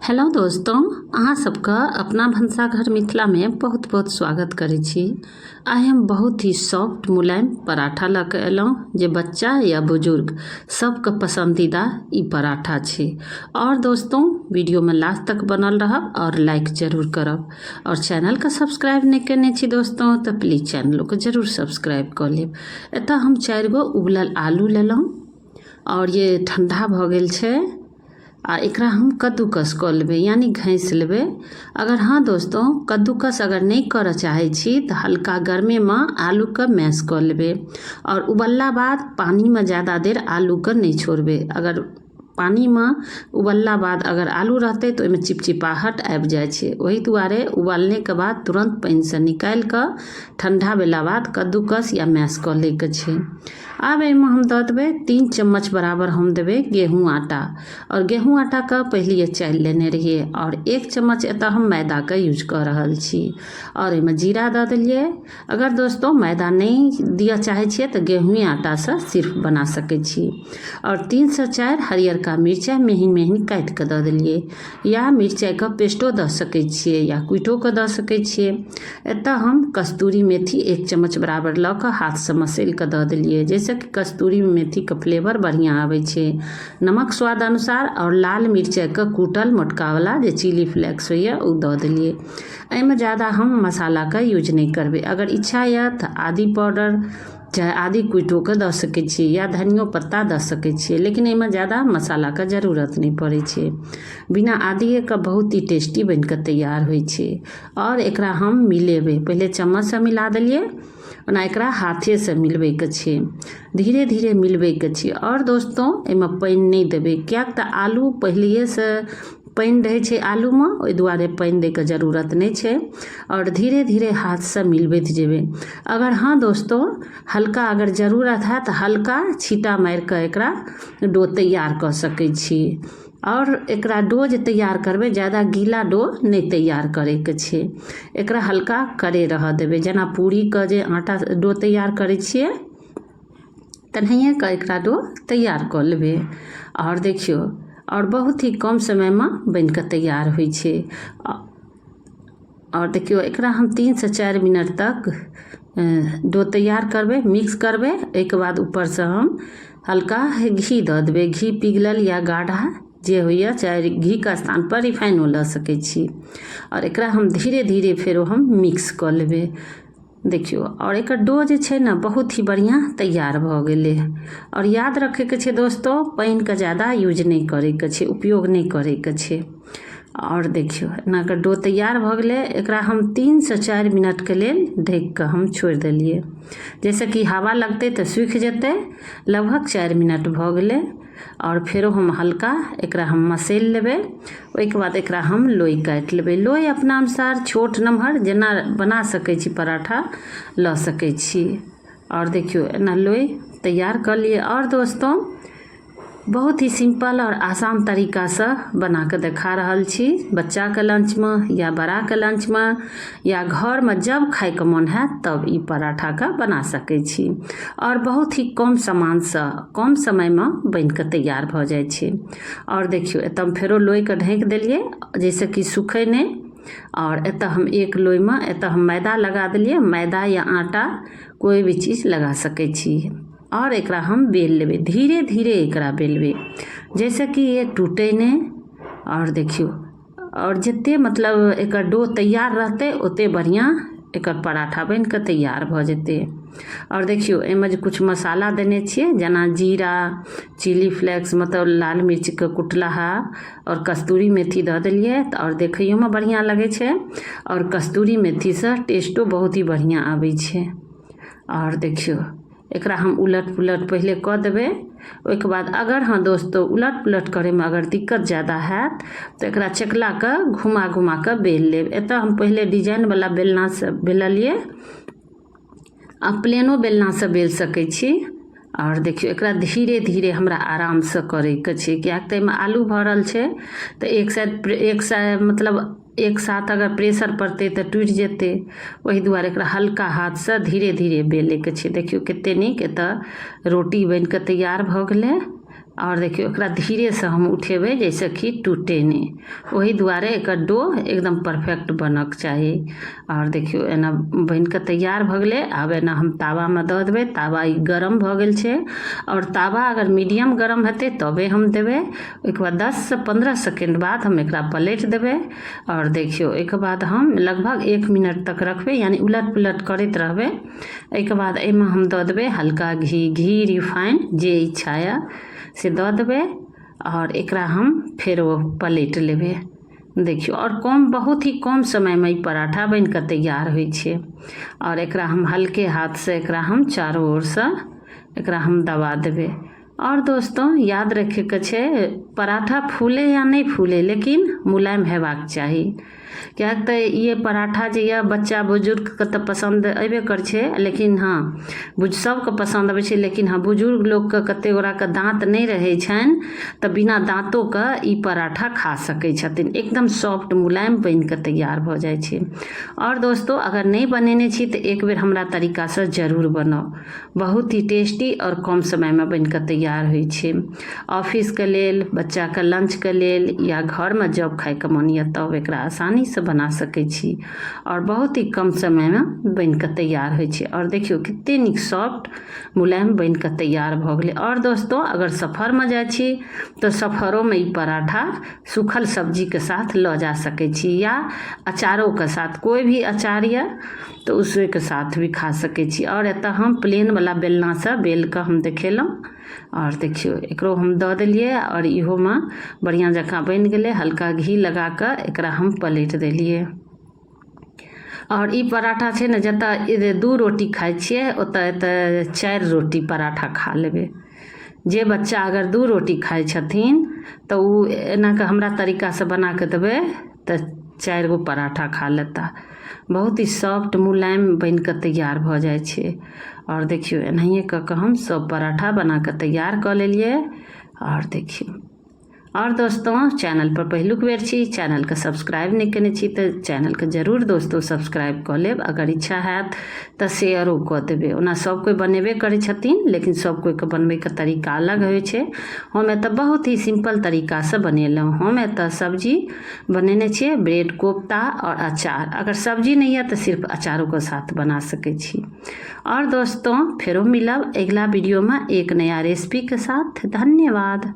Hello दोस्तों, अहाँ सबके अपना भनसाघर मिथिलामे बहुत बहुत स्वागत करै छी। आइ हम बहुत ही सॉफ्ट मुलायम पराठा लऽ कऽ एलहुँ जे बच्चा या बुजुर्ग सबके पसन्दीदा ई पराठा छै। और दोस्तों, वीडियोमे लास्ट तक बनल रहब और लाइक जरूर करब और चैनलके सब्सक्राइब नहि केने छी दोस्तों तऽ प्लीज चैनलोके जरूर सब्सक्राइब कऽ लेब। एतऽ हम 4 गो उबलल आलू लेलहुँ और ये ठंडा भऽ गेल छै आ एकरा हम कद्दूकस कऽ लेबै, यानी घसि लेबै। अगर हाँ दोस्तों, कद्दूकस अगर नहि करऽ चाहै छी तऽ हल्का गर्मेमे आलूके मैश कऽ लेबै आओर उबलला बाद पानिमे ज्यादा देर आलूके नहि छोड़बै। अगर पानिमे उबलला बाद अगर आलू रहतै तऽ ओहिमे चिपचिपाहट आबि जाइ छै। ओहि दुआरे उबालनेके बाद तुरन्त पानिसँ निकालि कऽ ठण्डा भेला बाद कद्दूकस या मैश कऽ लैके छै। आब एहिमे हम दऽ देबै 3 चम्मच बराबर हम देबै गेहूँ आटा और गेहूँ आटाके पहिलिए चालि लेने रहियै और 1 चम्मच एतऽ हम मैदाके यूज कऽ रहल छी और एहिमे जीरा दऽ देलियै। अगर दोस्तों मैदा नहि दिअ चाहै छियै तऽ गेहूँए आटासँ सिर्फ बना सकै छी। और 3 से 4 हरियरका मिरचाइ मेहीन मेहीन काटि कऽ दऽ देलियै या मिरचाइके पेस्टो दऽ सकै छियै या कुटिओ कऽ दऽ सकै छियै। एतऽ हम कस्तूरी मेथी 1 चम्मच बराबर लऽ कऽ हाथसँ मसलि कऽ दऽ देलियै, जाहिसँ कि कस्तूरी मेथीके फ्लेवर बढ़िआँ आबै छै। नमक स्वाद अनुसार आओर लाल मिरचाइके कूटल मोटकावला जे चिली फ्लेक्स होइए ओ दऽ देलियै। एहिमे ज्यादा हम मसालाके यूज नहि करबै। अगर इच्छा यऽ तऽ आदी पाउडर चाहे आदी कुटिओ कऽ दऽ सकै छियै या धनियो पत्ता दऽ सकै छियै, लेकिन एहिमे ज्यादा मसालाके जरूरत नहि पड़ै छै। बिना आदिएके बहुत ही टेस्टी बनि कऽ तैयार होइ छै। आओर एकरा हम मिलेबै, पहिले चम्मचसँ मिला देलियै, ओना एकरा हाथेसँ मिलबैके छै, धीरे धीरे मिलबैके छै। आओर दोस्तों, एहिमे पानि नहि देबै, किएक तऽ आलू पहिलैएसँ पानि रहै छै आलूमे, ओहि दुआरे पानि दैके जरूरत नहि छै। आओर धीरे धीरे हाथसँ मिलबैत जेबै। अगर हाँ दोस्तों, हल्का अगर जरूरत हैत तऽ हल्का छींटा मारिकऽ एकरा डो तैयार कऽ सकै छी। आओर एकरा डो जे तैयार करबै, ज्यादा गीला डो नहि तैयार करैके छै, एकरा हल्का करे रहऽ देबै। जेना पूरीके जे आटा डो तैयार करै छियै तेनाहिए कऽ एकरा डो तैयार कऽ लेबै। आओर देखियौ, आओर बहुत ही कम समयमे बनि कऽ तैयार होइ छै। आओर देखियौ, एकरा हम 3 से 4 मिनट तक डो तैयार करबै, मिक्स करबै। एहिके बाद ऊपरसँ हम हल्का घी दऽ देबै। घी पिघलल या गाढ़ा जे होइए, चाहे घीके स्थानपर रिफाइनो लऽ सकै छी। आओर एकरा हम धीरे धीरे फेरो हम मिक्स कऽ लेबै। देखियौ, आओर एकर डो जे छै ने बहुत ही बढ़िआँ तैयार भऽ गेलै। आओर याद रखैके छै दोस्तो, पानिके ज्यादा यूज नहि करैके छै, उपयोग नहि करैके छै। आओर देखियौ, एना कऽ डो तैयार भऽ गेलै। एकरा हम 3 से 4 मिनटके लेल ढकि कऽ हम छोड़ि देलियै, जाहिसँ कि हवा लगतै तऽ सूखि जेतै। लगभग 4 मिनट भऽ गेलै। आओर फेरो हम हल्का एकरा हम मसलि लेबै। ओहिके बाद एकरा हम लोइ काटि लेबै। लोइ अपना अनुसार छोट नमहर जेना बना सकै छी, पराठा लऽ सकै छी। आओर देखियौ, एना लोइ तैयार कऽ लिअ। आओर दोस्तों, बहुत ही सिंपल आओर आसान तरीकासँ बना कऽ देखा रहल छी। बच्चाके लंचमे या बड़ाके लंचमे या घरमे जब खाइके मोन हैत तब ई पराठाके बना सकै छी। आओर बहुत ही कम सामानसँ कम समयमे बनि कऽ तैयार भऽ जाइ छै। आओर देखियौ, एतऽ हम फेरो लोइके ढकि देलियै जाहिसँ कि सुखै नहि। आओर एतऽ हम एक लोइमे एतऽ हम मैदा लगा देलियै। मैदा या आटा कोइ भी चीज लगा सकै छी। आओर एकरा हम बेल लेबै, धीरे धीरे एकरा बेलबै, जाहिसँ कि ये टूटै नहि। आओर देखियौ, आओर जते मतलब एकर डो तैयार रहतै ओते बढ़िआँ एकर पराठा बनि कऽ तैयार भऽ जेतै। आओर देखियौ, एहिमे जे किछु मसाला देने छियै, जेना जीरा, चिली फ्लेक्स मतलब लाल मिर्चके कुटलाहा आओर कस्तूरी मेथी दऽ देलियै तऽ आओर देखैयोमे बढ़िआँ लगै छै आओर कस्तूरी मेथीसँ टेस्टो बहुत ही बढ़िआँ आबै छै। आओर देखियौ, एकरा हम उलट पुलट पहिले कऽ देबै। ओहिके बाद अगर हाँ दोस्तो, उलट पुलट करैमे अगर दिक्कत ज्यादा हैत तऽ एकरा चकलाके घुमा घुमा कऽ बेल लेब। एतऽ हम पहिले डिजाइनवला बेलनासँ बेललियै, आ प्लेनो बेलनासँ बेल सकै छी। आओर देखियौ, एकरा धीरे धीरे हमरा आरामसँ करैके छै, किएक तऽ एहिमे आलू भरल छै तऽ एक साइड एक साइड मतलब एक साथ अगर प्रेशर पड़तै तऽ टूटि जेतै। ओहि दुआरे एकरा हल्का हाथसँ धीरे धीरे बेलैके छै। देखियौ, कतेक नीक एतऽ रोटी बनि कऽ तैयार भऽ गेलै। आओर देखियौ, एकरा धीरेसँ हम उठेबै जाहिसँ कि टूटे नहि। ओहि दुआरे एकर डो एकदम परफेक्ट बनक चाही। आओर देखियौ, एना बनि कऽ तैयार भऽ गेलै। आब एना हम तावामे दऽ देबै। तावा ई गरम भऽ गेल छै, आओर तावा अगर मीडियम गरम हेतै तबे हम देबै। ओहिके बाद 10सँ 15 सेकेंड बाद हम एकरा पलटि देबै। आओर देखियौ, एहिके बाद हम लगभग 1 मिनट तक रखबै, यानी उलट पुलट करैत रहबै। एहिके बाद एहिमे हम दऽ देबै हल्का घी, घी रिफाइन जे इच्छा यऽ से दऽ देबै। आओर एकरा हम फेर ओ पलटि लेबै। देखियौ, आओर कम, बहुत ही कम समयमे ई पराठा बनि कऽ तैयार होइ छै। आओर एकरा हम हल्के हाथसँ एकरा हम चारू ओरसँ एकरा हम दबा देबै। आओर दोस्तों, याद रखैके छै, पराठा फूले या नहि फूले, लेकिन मुलायम हेबाक चाही, किएक तऽ ई पराठा जे यऽ बच्चा बुजुर्गके तऽ पसन्द अयबे करै छै, लेकिन हँ, सबके पसन्द अबै छै, लेकिन हँ, बुजुर्ग लोकके कते गोटाके दाँत नहि रहै छनि, तऽ बिना दाँतोके ई पराठा खा सकै छथिन। एकदम सॉफ्ट मुलायम बनि कऽ तैयार भऽ जाइ छै। आओर दोस्तो, अगर नहि बनेने छी तऽ एक बेर हमरा तरीकासँ जरूर बनाउ। बहुत ही टेस्टी आओर कम समयमे बनि कऽ तैयार होइ छै। ऑफिसके लेल, बच्चाके लंचके लेल या घरमे जब खाइके मोन यऽ तब एकरा आसानीसँ बना सकै छी, आओर बहुत ही कम समयमे बनि कऽ तैयार होइ छै। आओर देखियौ, कते नीक सॉफ्ट मुलायम बनि कऽ तैयार भऽ गेलै। आओर दोस्तो, अगर सफरमे जाइ छी तऽ सफरोमे ई पराठा सूखल सब्जीके साथ लऽ जा सकै छी, या अचारोके साथ, कोइ भी अचार यऽ तऽ उसके साथ भी खा सकै छी। आओर एतऽ हम प्लेनवला बेलनासँ बेल कऽ हम देखेलहुँ। आओर देखियौ, एकरो हम दऽ देलियै, आओर इहोमे बढ़िआँ जकाँ बनि गेलै। हल्का घी लगा कऽ एकरा हम पलटि देलियै। आओर ई पराठा छै ने, जतऽ 2 रोटी खाइ छियै ओतऽ एतऽ 4 रोटी पराठा खा लेबै। जे बच्चा अगर 2 रोटी खाइ छथिन तऽ ओ एना कऽ हमरा तरीकासँ बना कऽ देबै तऽ 4 गो पराठा खा लेता। बहुत ही सॉफ्ट मुलायम बनि कऽ तैयार भऽ जाइ छै। आओर देखियौ, एनाहिए कऽ कऽ हम सब पराठा बना कऽ तैयार कऽ लेलियै। आओर देखियौ, आओर दोस्तों, चैनल पर पहिलुक बेर छी, चैनलके सब्सक्राइब नहि केने छी तऽ चैनलके जरूर दोस्तों सब्सक्राइब कऽ लेब। अगर इच्छा हैत तऽ शेयरो कऽ देबै। ओना सब कोइ बनेबे करै छथिन, लेकिन सब कोइके बनबैके तरीका अलग होइ छै। हम एतऽ बहुत ही सिम्पल तरीकासँ बनेलहुँ। हम एतऽ सब्जी बनेने छियै ब्रेड कोफ्ता आओर अचार। अगर सब्जी नहि यऽ तऽ सिर्फ अचारोके साथ बना सकै छी। आओर दोस्तों, फेरो मिलब अगिला वीडियोमे एक नया रेसिपीके साथ। धन्यवाद।